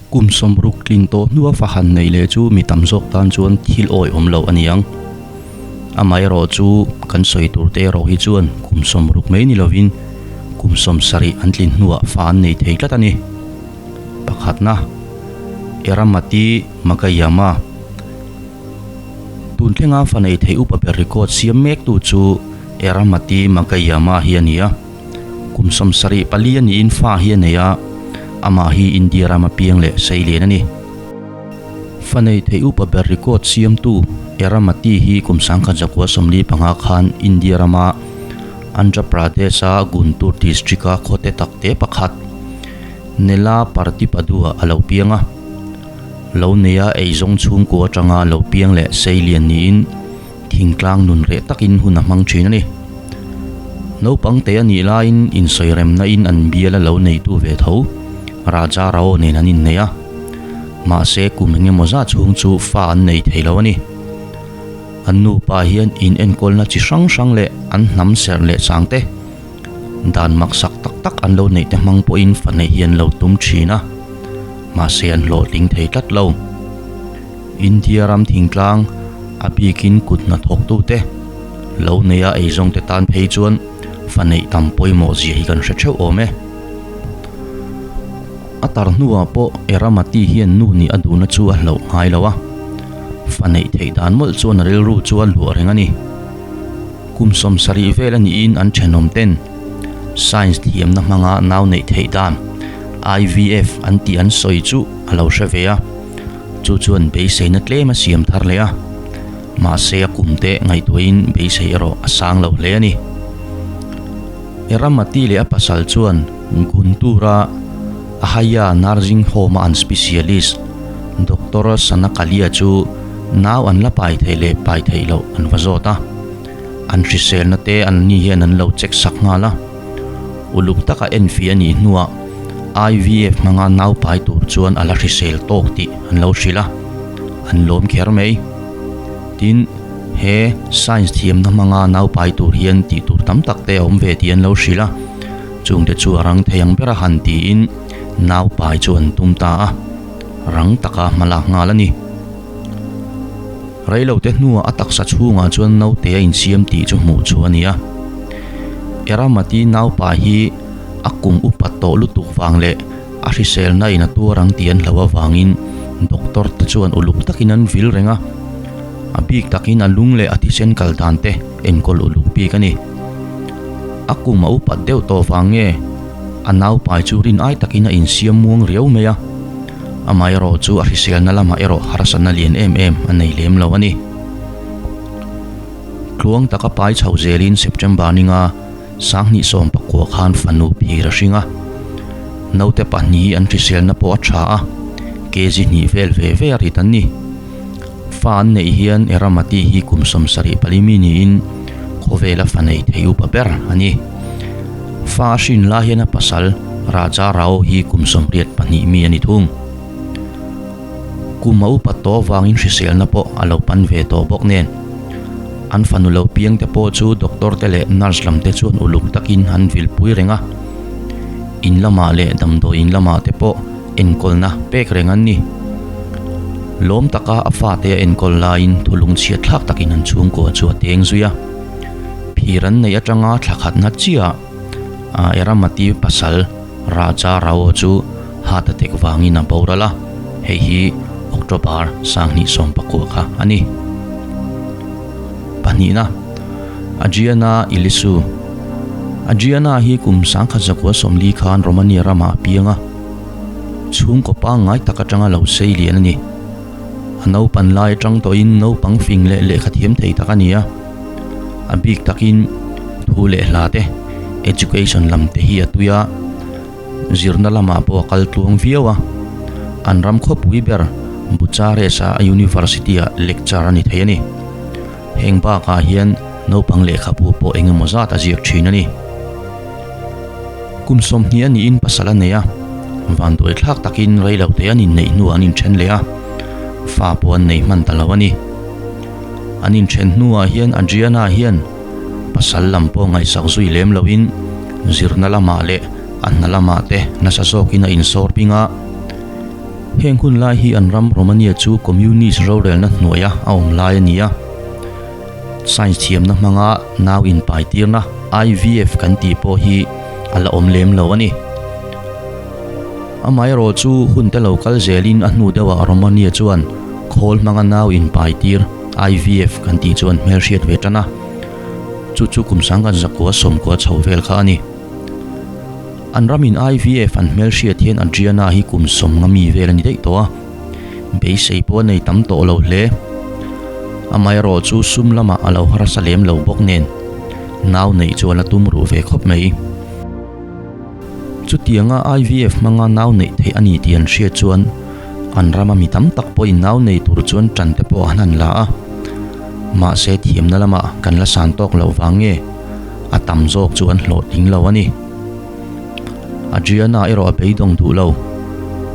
Kum 60 tlin tawh hnua fa han neih leh chu mi tam zawk tan chuan thil awihawm lo a ni ang. Amaherawh chu kan sawi tur te erawh hi chuan kum 60 mai ni lovin kum 70 an tlin hnuah fa an nei thei tlat a ni. Pakhatna, Eramati Magayama. Tun thlenga fa nei thei upa ber record siam mektu chu Eramati Magayama hi a ni a. Kum 74 a niin fa hi a nei a, amah hi India rama piang leh seilian a ni. Fa nei thei upa ber record siamtu Eramati hi kum 1945 khan India rama Andhra Pradesh-a Guntur district-a khawte takte pakhat Nela Partipadu-ah a lo piang a. Lo neia eizawng chhungkua atanga lo piang leh seilian niin thingtlang nun reh takin hun a hmang thin a ni. Naupang te a nih laiin insawi remna in an bial a lo neitu ve tho Raja Rao nen an innei a. Mahse kum engemaw zat chhung chu fa an nei thei lo a ni. An nupa hian in enkawlna chi hrang hrang leh an hnam serh leh chang te dan maksak tak tak an lo neih te hmang pawhin fa neih hi an lo tum thin a. Mahse an hlawhtling thei tlat lo. India ram thingtlang a bikin kut hnathawktute lo neia eizawngte tan phei chuan fa neih tam pawimawh zia hi kan hre theuh awm e. A tar hnuah pawh Eramati hian nu nih a duhna chu a hlauh ngai lo a, fa neih theih dan mawlh chuan a rilru chu a luah reng a ni. Kum 70 vel a niin an thenawm ten science thiamna hmanga nau neih theih dan IVF an tih an sawi chu a lo hre ve a. Chu chuan beiseina tlem a siam thar leh a, mahse a kum te ngaihtuahin beisei erawh a sang lo hle a ni. Eramati leh a pasal chuan Guntur-a Ahaya Nursing Home-a an specialist Doctor Sanakalia chu nau an la pai theih leh pai theih loh an va zawt a, an hriselna te an ni hian an lo check sak nghal a. Uluk taka enfiah a nih hnuah IVF hmanga nau pai tur chuan a la hrisel tawk tih an lo hrilh a, an lawm kher mai. Tin, he science thiamna hmanga nau pai tur hian tih tur tam tak te a awm ve tih an lo hrilh a, chungte chu a rang thei ang bera han tiin nau pai chu an tum ta a, rang taka hma lak nghal a ni. Reilote hnuah a taksa chhungah chuan naute a insiam tih chu hmuh chu a ni a. Eramati naupa hi a kum upat tawh lutuk vang leh a hriselna in a tuar ang tih an hlauh avangin doctor te chuan uluk takin an vil reng a. A bik takin a lung leh a thisen kal dan te enkawl uluk bik a ni. A kum a upat deuh tawh vang nge a naupai chu rin ai takin a insiam muang riau mai a. Amaherawh chu a hriselna lamah erawh harsatna lian em em a nei lem lo a ni. Tluang taka pai chhoh zelin September ninga 2019 khan fanu phir a hring a. Naute pahnih hi an hriselna pawh a tha a, kg hnih vel ve ve a rit an ni. Fa an neih hian Eramati hi kum 74 mi niin khawvela fa nei thei upa ber a ni. Fa a hrin lai hian a pasal Raja Rao hi kum 82 mi a ni thung. Kum a upat tawh avangin hriselna pawh a lo pan ve tawh bawk nen. An fanu lo piang te pawh chu doctor te leh nurse lam te chuan uluk takin an vilpui reng a. In lamah leh damdawiin lamah te pawh enkawlna pek reng an ni. Lawm taka a fate a enkawl laiin thulung chhiat thlak takin an chhungkua chu a teng zui a. Phir an neih atanga thla khatna chiah Eramati pasal Raja Rao chu heart attack vangin a boral a, hei hi October 2019 kha a ni. Pahnihna, Adriana Ilisu. Adriana hi kum 1940 khan Romania ramah a piang a, chhungkaw pangngai tak atanga lo sei lian a ni. A naupan lai atang tawhin naupang fing leh lehkha thiam thei tak a ni a. A bik takin thu leh hla te, education lam te hi a tui a, zirna lamah pawh a kal tluang viau a. An ram khawpui ber Bucharest-a a university-ah lecture a ni thei a ni. Heng bakah hian naupang lehkhabu pawh eng emaw zat a ziak thin a ni. Kum 20 a niin pasal a nei a, vanduai thlak takin reilote an inneih hnuah an inthen leh a, fa pawh an nei hman ta lo a ni. An inthen hnuah hian Adriana hian pasal lam pawh ngaihsak zui lem loin zirna lamah leh a hna lamah te nasa zawkin a insawr ping a. Heng hun lai hi an ram Romania chu Communist rorelna hnuaia a awm lai a ni a. Science thiamna hmanga nau inpaitirna, IVF kan tih pawh hi a la awm lem lo a ni. Amaherawh chu hun te lo kal zelin a hnu deuhah Romania chuan khawl hmanga nau inpaitir, IVF kan tih chu an hmelhriat ve tan a. Chu chu kum sangkhat zakua sawmkua chho vel kha a ni. An ramin IVF an hmelhriat hian Adriana hi kum 50 mi vel a ni daih tawh a, beisei pawh a nei tam tawh lo hle. Amaherawh chu sum lamah a lo harsa lem lo bawk nen, nau neih chu a la tum ruh ve khawp mai. Chutianga IVF hmanga nau neih theih a ni tih an hriat chuan an rama mi tam tak pawhin nau nei tur chuan ṭan te pawh an han la a. Mahse thiamna lamah kan la san tawk loh vang nge? A tam zawk chu an hlawhtling lo a ni. Adriana erawh a beidawng duh lo.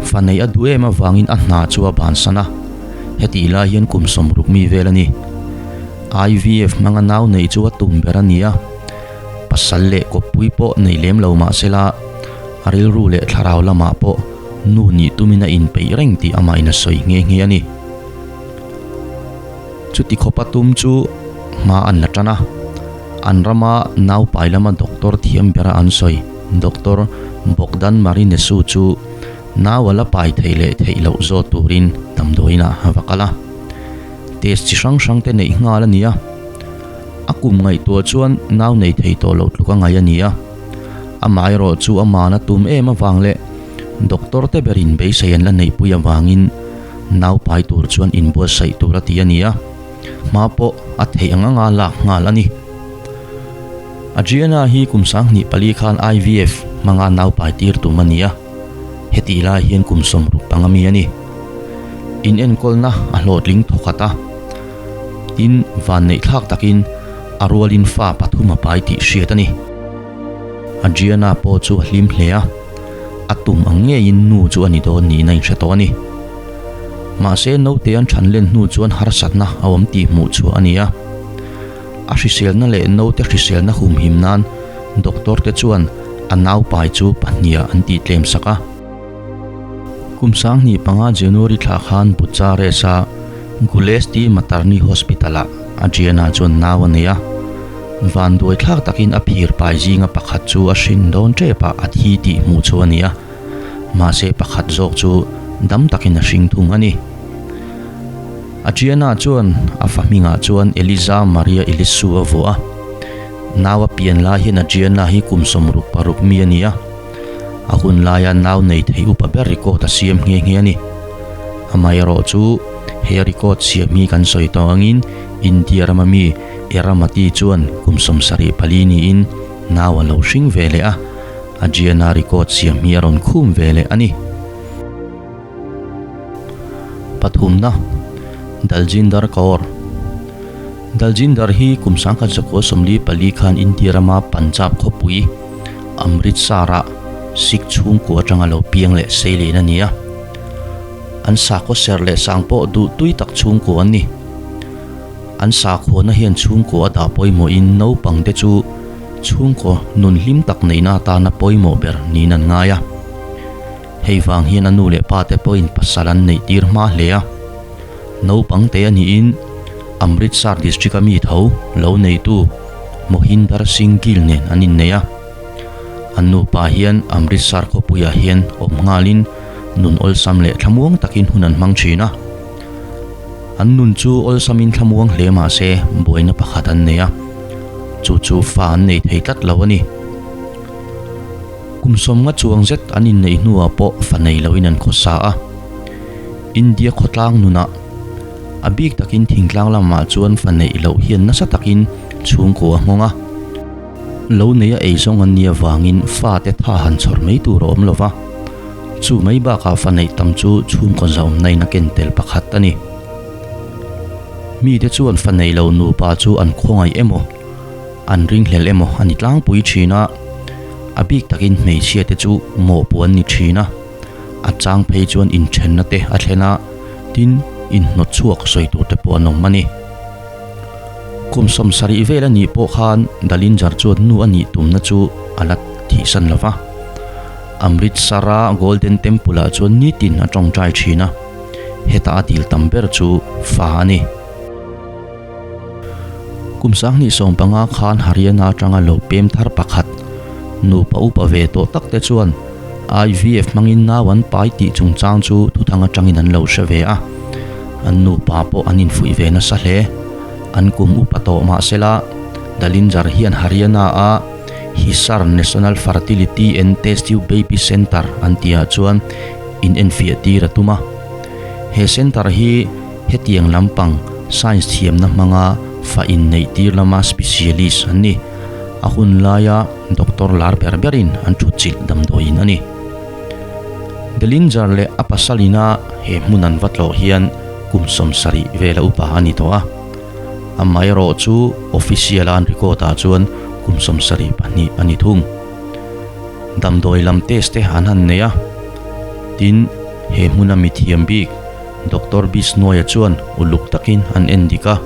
Fa neih a duh em avangin a hna chu a bansan a, hetih lai hian kum 60 mi vel a ni. IVF hmanga nau neih chu a tum ber a ni a, pasal leh kawppui pawh nei lem lo mah sela, a rilru leh thlarau lamah pawh nu nih tumin a inpeih reng tih amahin a sawi nghe nghe a ni. Chuti khawpa tum chu hma an la tan a, an rama naupai lama doctor thiam bera an sawi Doctor Bogdan Marinesu chu nau a la pai theih leh theih loh zawt turin damdawiinah a va kal a. Test chi hrang hrang te neih nghal a ni a, a kum ngaihtuah chuan nau nei thei tawh loh tluk a ngaih a ni a. Amaherawh chu amahna tum em avang leh doctor te berin beisei an la neihpui avangin Nau pai tur chuan inbuatsaih tur a ti a ni a, hma pawh a theih ang anga lak nghal a ni. Adriana hi kum 24 khan IVF hmanga nau pai tir tum a ni a, hetih lai hian kum 65 mi a ni. Inenkawlna a hlawhtling thawkhat a, tin vanneihthlak takin a rualin fa pathum a pai tih hriat a ni. Adriana pawh chu a hlim hle a. A tum ang ngeiin nu chu a ni dawn niin a inhre tawh a ni. Mahse naute an than len hnu chuan harsatna a awm tih hmuh chhuah a ni a. A hriselna leh naute hriselna humhim nan doctor te chuan a naupai chu pahniha an tih tlem sak a. Kum 2005 January thla khan Bucharest-a Gulesti Materni Hospital-ah Adriana chuan nau a nei a. Vanduai thlak takin a phir pai zinga pakhat chu a hrin dawn tep a, a thi tih hmuh chu a ni a. Mahse pakhat zawk chu dam takin a hring thung a ni. Adriana chuan a fa hmingah chuan Eliza Maria Elisu a vuah a. Nau a pian lai hian Adriana hi kum 66 mi a ni a. A hun laia nau nei thei upa ber record a siam nghe nghe a ni. Amaherawh chu he record siam hi kan sawi tawh angin India rama mi Eramati chuan kum 74 niin nau a lo hring ve leh a, Adriana record siam hi a rawn khum ve leh a ni. Pathumna, Daljinder Kaur Daljinder hi kum 1944 khan India rama Punjab khawpui Amritsar-ah Sikh chhungkua atanga lo piang leh seilian a ni a. An sakhaw ser leh sang pawh duh tui tak chhungkua an ni. An sakhuana hian chhungkaw a dah pawimawhin naupangte chu chhungkaw nun hlim tak neihna atana pawimawh ber niin an ngai a. Hei vang hian a nu leh pate pawhin pasal an neih tir hma hle a. Naupangte a niin Amritsar district-a mi tho lo neitu Mohinder Singh Gill nen an innei a. An nupa hian Amritsar khawpuiah hian awm nghalin nun awlsam leh thlamuang takin hun an hmang thin a. An nun chu awlsamin thlamuang hle mah se buaina pakhat an nei a, chu chu fa an nei thei tlat lo a ni. Kum 50 chuang zet an inneih hnuah pawh fa nei loin an khawsa a. India khawtlang nunah a bik takin thingtlang lamah chuan fa neih loh hian nasa takin chhungkaw a nghawng a. Lo neia eizawng an nih avangin fate tha han chhawr mai tur a awm lo va. Chu mai bakah fa neih tam chu chhungkaw zahawmna in a ken tel pakhat a ni. Mite chuan fa neih lo nupa chu an khawngaih emaw, an ringhlel emaw a ni tlangpui thin a, a bik takin hmeichhia te chu mawhpuh an ni thin a, a chang phei chuan inthenna te a thlen a, tin inhnawt chhuak sawi tur te pawh an awm a ni. Kum 70 vel a nih pawh khan Dalinger chuan nu a nih tumna chu a la thihsan lo va. Amritsar-a Golden Temple-ah chuan nitin a tawngtai thin a, heta a dil tam ber chu fa a ni. Kum 2015 khan Haryana atanga lo pem thar pakhat, nupa upa ve tawh tak te chuan IVF hmangin nau an pai tih chungchang chu thuthang atangin an lo hre ve a, an nupa pawh an infuih ve nasa hle. An kum upa tawh mahsela Dalinjar hian Haryana-a Hisar National Fertility and Test Tube Baby Centre an tihah chuan inenfiah tir a tum a. He centre hi hetiang lampang science thiamna hmanga fa inneih tir lama specialist an ni. A hun laia doctor lar ber berin an thutchilh damdawiin a ni. Dellinger leh a pasal ina he hmun an va tlawh hian kum 70 vela upa a ni tawh a. Amaherawh chu official a an record ah chuan kum 72 a ni thung. Damdawi lam test te an han nei a, tin he hmuna mithiam bik Doctor Bisnoy-a chuan uluk takin an en dik a,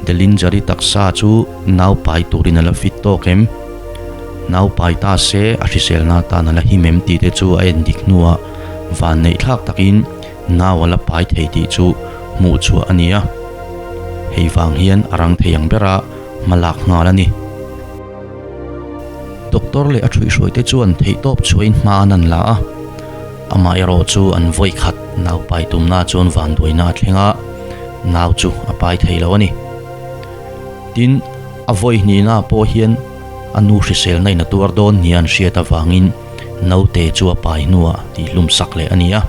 Dellinger-i taksa chu nau pai turin a la fit tawk em? Nau pai ta se a hriselna atan a la him em tih te chu a en dik hnuah vanneih thlak takin Nau a la pai thei tih chu hmuh chhuah a ni a, hei vang hian a rang thei ang bera hma lak nghal a ni. Doctor leh a thuihhruaite chuan theihtawp chhuahin hma an han la a, amaherawh chu an vawi khat nau pai tumna chuan vanduaina a thleng a, nau chu a pai thei lo a ni. Tin, a vawi hnihna pawh hian a nu hriselna in a tuar dawn nia an hriat avangin Naute chu a pai hnuah tihhlum sak leh a ni a.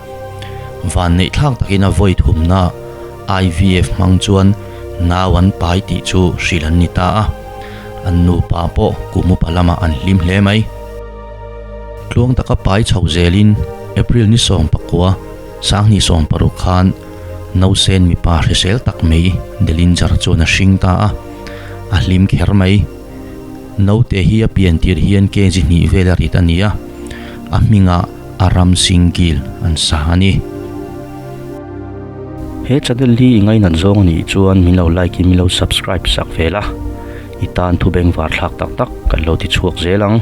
Vanneih thlak takin a vawi thumna IVF hmang chuan nau an pai tih chu hrilh an ni ta a. An nupa pawh kum upa lamah an hlim hle mai. Tluang taka pai chho zelin April ni 19, 2016 khan nausen mipa hrisel tak mai Dellinger chuan a hring ta a. A hlim kher mai. Naute hi a pian tir hian kg hnih vel a rit a ni a, a hmingah Aram Singh Gill an sa a ni. He channel hi i ngainat zawng a nih chuan min lo like in min lo subscribe sak ve la, i tan thu bengvar thlak tak tak kan lo ti chhuak zel ang.